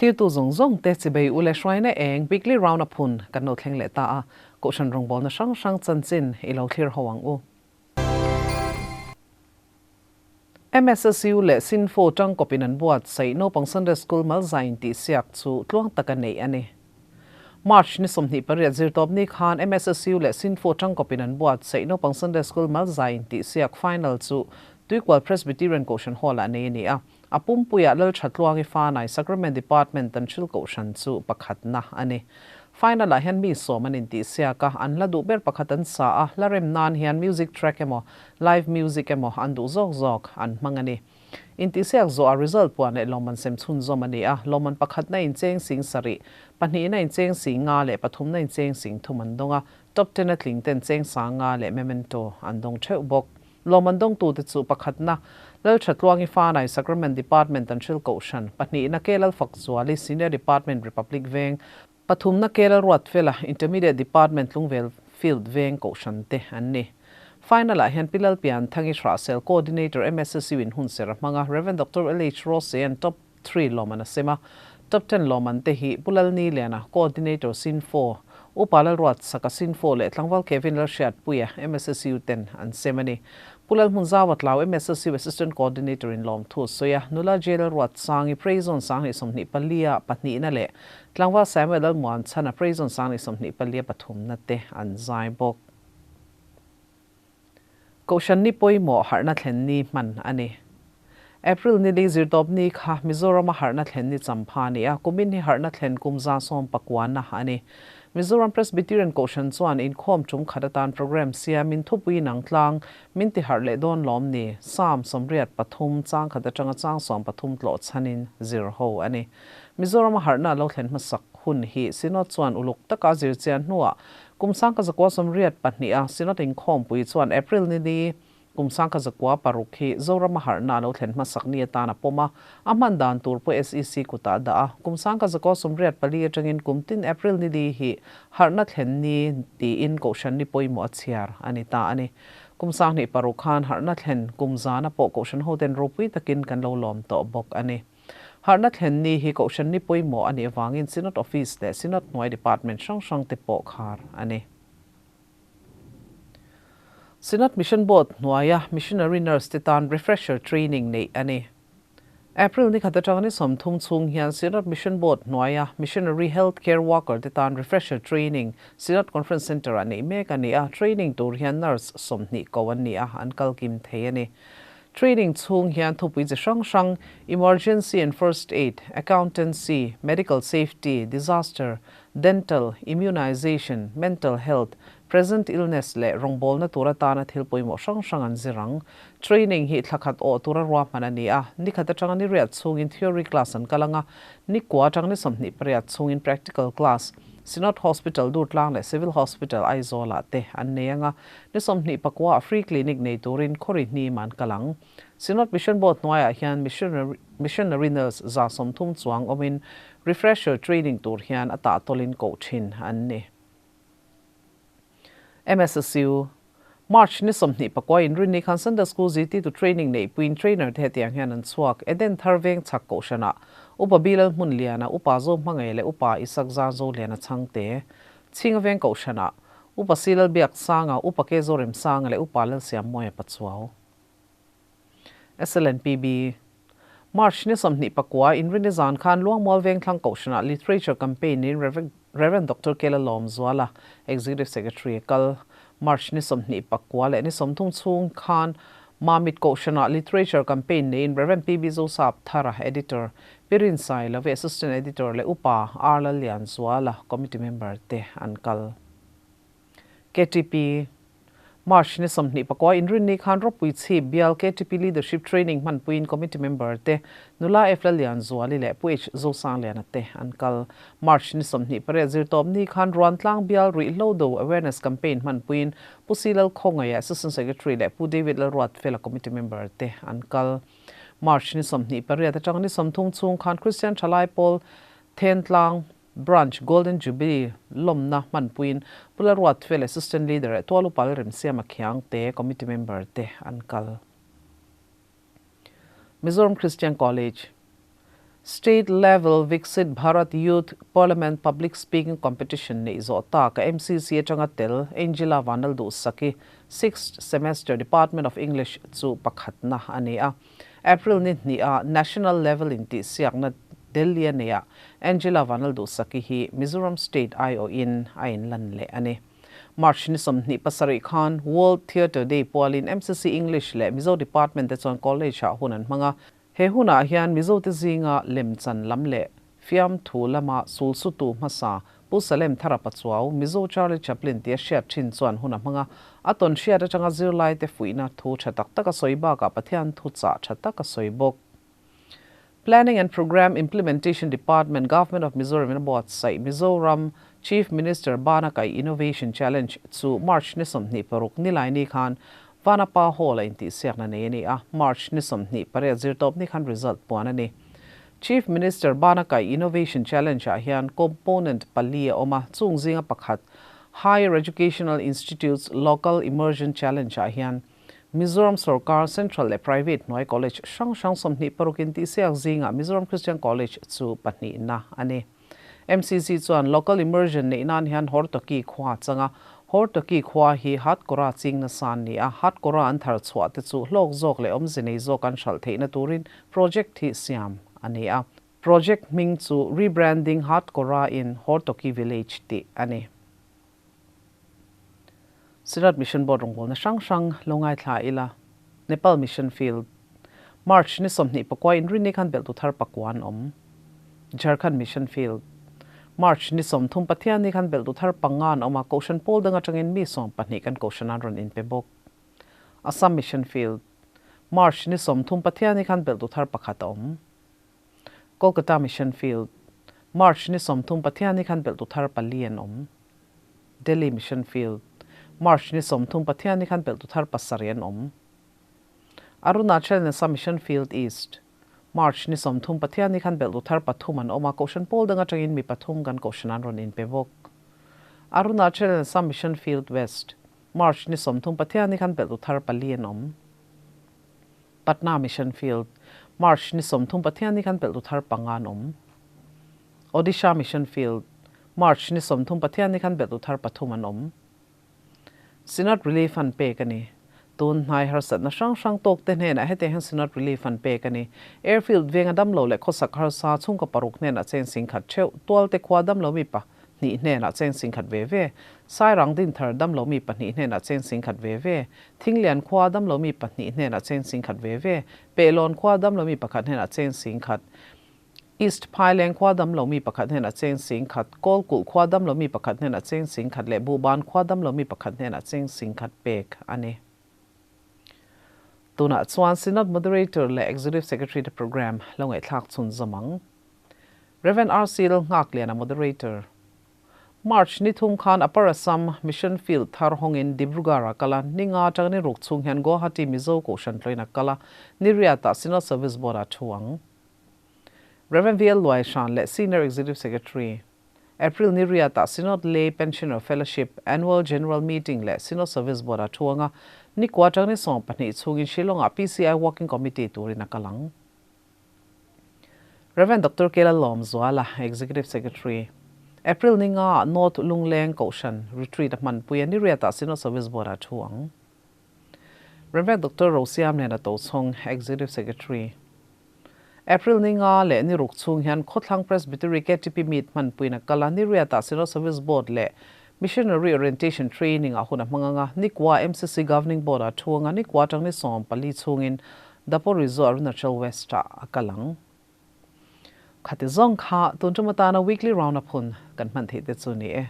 Thirtu zawng zawng te chibei u le hruaina eng weekly round up hun kan lo thleng leh ta a, Kohhran rawngbawlna hrang hrang chanchin i lo thlir ho ang u. MSSU leh Sinfo tangkawpin an buatsaih naupang Sunday School malzain tih siak chu tluang taka neih a ni. March ni 28 zirtawp ni khan MSSU leh Sinfo tangkawpin an buatsaih naupang Sunday School malzain tih siak final chu Tuikual Presbyterian Kohhran Hall-ah nei a ni a. A pumpuiah Lalthatluangi Fanai Sacrament Department an thil kohhran chu pakhatna a ni. Final-ah hian mi sawm an intihsiak a, an hla duh ber pakhat an sa a, hla rem nan hian music track emaw, live music emaw an duh zawk zawk an hmang a ni. Intihsiak zawhah result puan leh lawmman sem chhunzawm a ni a, lawmman pakhatna incheng sing sarih, pahnihna incheng sing nga leh pathumna incheng sing thum an dawng a, top ten a tling ten cheng sang nga leh memento an dawng theuh bawk. Lawmman dawngtute chu pakhatna, Lalthatluangi Fanai Sacrament Department an hrilh kohhran, pahnihna Kelalfakzuali Senior Department Republic Veng, pathumna Kelalruatfela Intermediate Department Tlungvel Field Veng kohhran te an ni. Final-ah hian Pi Lalpianthangi Hrahsel Coordinator MSSU in hunser a hmang a, Rev Doctor LH Rose-a'n Top Three lawmman a sem a, Top Ten lawmman te hi Pu Lalniliana, Coordinator Sinfo, Upa Lalruatsaka Sinfo leh Tlangval Kevin Lalhriatpuia, MSSU ten an sem a ni. Pu Lalhmunzaua Tlau, MSSU Assistant Coordinator in lawmthu a sawi a, Nula J Lalruatsangi, Praise-on 2024 a pahnihna leh Tlangval Samuel Lalmuanchhana, Praise-on 2024 a pathumna te an zai bawk. Kohhran ni pawimawh harhna thlen ni hman a ni. April ni li zirtawp ni kha Mizorama harhna thlen ni champha a ni a, kumin hi harhna thlen kum 190 a ni. Mizoram Presbyterian Kohhran chuan inkhawm tum khat atan programme siamin thupui inang tlang min ti harh leh dawn lawm ni, Psalm 83 chang khat atanga chang 13 tlawh chhanin zir ho a ni. Mizorama harhna a lo thlen hmasak hun hi Synod chuan uluk taka zirchian hnuah Kum 1982 a Synod inkhawmpui chuan April ni ni kum 1906 hi Zorama harhna a lo thlen hmasak ni atan a pawm a, a hman dan tur pawh SEC kutah a dah a. Kum 1984 atangin kum tin April ni li hi harhna thlen ni tiin Kohhran ni pawimawh a chhiar a ni ta a ni. Kum 2006 khan harhna thlen kum zana pawh Kohhran hoten ropui takin kan lo lawm tawh bawk a ni. Harhna thlen ni hi Kohhran ni pawimawh a nih avangin Synod Office leh Synod hnuai Department hrang hrang te pawh khar a ni. Synod Mission Board hnuaia Missionary Nurse te tan Refresher Training neih a ni. April ni khat atanga ni 30 chhung hian Synod Mission Board hnuaia Missionary Health Care Worker te tan Refresher Training Synod Conference Centre ah neih mek a ni a, training tur hian nurse 20 ko an ni a, an kal kim thei a ni. Training chhung hian thupui chi hrang hrang, Emergency and First Aid, Accountancy, Medical Safety, Disaster, Dental, Immunization, Mental Health, Present Illness leh rawngbawlna tur atana thil pawimawh hrang hrang an zir ang. Training hi thla khat awh tura ruahman a ni a, ni khat atanga ni riat chhungin theory class an kal ang a, ni kua atanga ni 28 chhungin practical class, Synod Hospital Durtlang leh Civil Hospital Aizawl-ah te an nei ang a, Ni 29 ah free clinic nei turin khawri hnim an kal ang. Synod Mission Board hnuaiah hian missionary missionary nurse 130 chuang awmin refresher training tur hian a tahtawlin koh thin an ni. MSSU, March ni 29 inrinni khan Sunday School zirtirtu training neihpuiin trainer te hetiang hian an chhuak. Eden Thar Veng chhak kohhranah Upa Bilal Hmunliana, Upa Zo Hmangaih leh Upa Isak Zar Zoliana chhangte Chhinga Veng kohhranah Upa Si Lalbiak Sanga, Upa Ke Zorem Sanga leh Upa Lalsiam Mawia Pachuau. SLNPB, March ni 29 inrinni zan khan Luangmual Vengthlang Kohhranah Literature Campaign in Rev Rev Doctor Kela Lawmzuala, Executive Secretary a kal. March ni 29 leh ni 30 chhung khan Mamit Kohhranah Literature Campaign neiin Rev PB Zosap Thara, Editor, Pi Rinsai Love, Assistant Editor leh Upa R Lallianzuala, Committee Member te an kal. KTP, March ni 29 inrinni khan ropui chhip bial KTP Leadership Training hmanpuiin Committee Member te Nula F Lallianzuali leh Pu H Zosangliana te an kal. March ni 28 zirtawp ni khan Ruantlang bial Ruihhlo Do Awareness Campaign hmanpuiin Pu C Lalkhawngaia Assistant Secretary leh Pu David Lalruatfela Committee Member te an kal. March ni 28 atanga ni 30 chhung khan Christian Thalai Pawl Thentlang Branch Golden Jubilee lawmna hmanpuiin Pu Lalruatfel Assistant Leader leh Tualupal Remsiama Khiangte Committee Member te an kal. Mizoram Christian College. State Level Viksit Bharat Youth Parliament Public Speaking Competition neih zawh tak a MCC atanga tel Angela Vanlalduhsaki, Sixth Semester, Department of English chu pakhatna a ni a. April ni hnih a National Level intihsiakna Delhi a neih ah Angela Vanlalduhsaki hi Mizoram State aiawhin a inlan leh a ni. March ni 27 khan World Theatre Day pualin MCC English leh Mizo Department te chuan College ah hun an hmang a. He hunah hian Mizote zinga lemchan lam leh fiamthu lama sulsutu hmasa Pu Salem Thara Pachuau, Mizo Charlie Chaplin tia hriat thin chuan hun a hmang a, a tawn hriat atanga zirlaite fuihna thu tha tak tak a sawi bakah Pathian thu chah tha tak a sawi bawk. Planning and Programme Implementation Department, Government of Mizoram in a buatsaih Mizoram Chief Minister Bana Kai Innovation Challenge chu March ni 26 Nilaini khan Vanapa Hall a intihsiakna nei a ni a, March ni 28 zirtawp ni khan result puan a ni. Chief Minister Bana Kai Innovation Challenge ah hian component pali a awm a, chung zinga pakhat Higher Educational Institutes Local Immersion Challenge ah hian Mizoram sorkar, Central leh Private hnuai college hrang hrang 26 intihsiak zingah Mizoram Christian College chu pahnihna a ni. MCC chuan local immersion neih nan hian Hortoki khua a chang a, Hortoki khua hi Hatkawra ching nasa an ni a, Hatkawra an thar chhuah te chu hlawk zawk leh awmze nei zawk an hralh theihna turin project hi siam a ni a. Project hming chu Rebranding Hatkawra in Hortoki Village tih a ni. Synod Mission Board rawngbawlna hrang hrang lo ngaithla ila, Nepal Mission Field, March ni 29 inrinni khan belhtu thar pakua an awm. Jharkhand Mission Field, March ni 30 Pathianni khan belhtu thar panga an awm a, Kohhran pawl dang atangin mi 12 kan Kohhran an rawn inpe bawk. Assam Mission Field, March ni 30 Pathianni khan belhtu thar pakhat a awm. Kolkata Mission Field, March ni 30 Pathianni khan belhtu thar pali an awm. Delhi Mission Field, March ni 30 Pathianni khan belhtu thar pasarih an awm. Arunachal and Assam Mission Field East, March ni 30 Pathianni khan belhtu thar pathum an awm a, Kohhran pawl dang atangin mi pathum kan Kohhran an rawn inpe bawk. Arunachal and Assam Mission Field West, March ni 30 Pathianni khan belhtu thar pali an awm. Patna Mission Field, March ni 30 Pathianni khan belhtu thar panga an awm. Odisha Mission Field, March ni 30 Pathianni khan belhtu thar pathum an awm. Synod Relief Fund pek a ni. Tun hnai harsatna hrang hrang tawk te hnenah hetiang hian Synod Relief Fund pek a ni. Airfield venga damlo leh khawsak harsa chhungkaw paruk hnenah cheng singkhat theuh, Tualte khua damlo mi pahnih hnenah cheng singkhat ve ve, Sairang Dinthar damlo mi pahnih hnenah cheng singkhat ve ve, Thinglian khua damlo mi pahnih hnenah cheng singkhat ve ve, Pehlawn khua damlo mi pakhat hnenah cheng singkhat, East Phaileng khua damlo mi pakhat hnenah cheng singkhat, Kawlkulh khua damlo mi pakhat hnenah cheng singkhat leh Buhban khua damlo mi pakhat hnenah cheng singkhat pek a ni. Tunah chuan Synod Moderator leh Executive Secretary te programme lo ngaihthlak chhun zawm ang. Rev. RC Lalnghakliana Moderator. March ni thum khan Upper Assam Mission Field thar hawngin Dibrugarh-ah kal a, ni nga atanga ni ruk chhung hian Guwahati Mizo Kohhran tlawiin a kal a, ni riatah Synod Service Board-ah thu ang. Rev. VL Luaihran leh Senior Executive Secretary, April ni riatah Synod Lay Pensioner Fellowship Annual General Meeting leh Synod Service Board-ah thu ang a, ni kua atanga ni 12 chhungin Shillong-ah PCI Working Committee turin a kal ang. Rev. Doctor Kela Lawmzuala, Executive Secretary, April ni nga North Lungleng Kohhran Retreat a hmanpui a, ni riatah Synod Service Board-ah thu ang. Rev. Doctor Rosiam Nena Tochhawng, Executive Secretary, April ni nga leh ni ruk chhung hian Khawthlang Presbytery KTP Meet hmanpuiin a kal a, ni riatah Synod Service Board leh Missionary Orientation Training ah hun a hmang ang a, ni kua MCC Governing Board ah thu ang a, ni kua atang ni 14 chhungin Daporizo Arunachal West ah a kal ang. Khati zawng kha tun tum atana Weekly Round-up hun kan hman theih te chu ni e.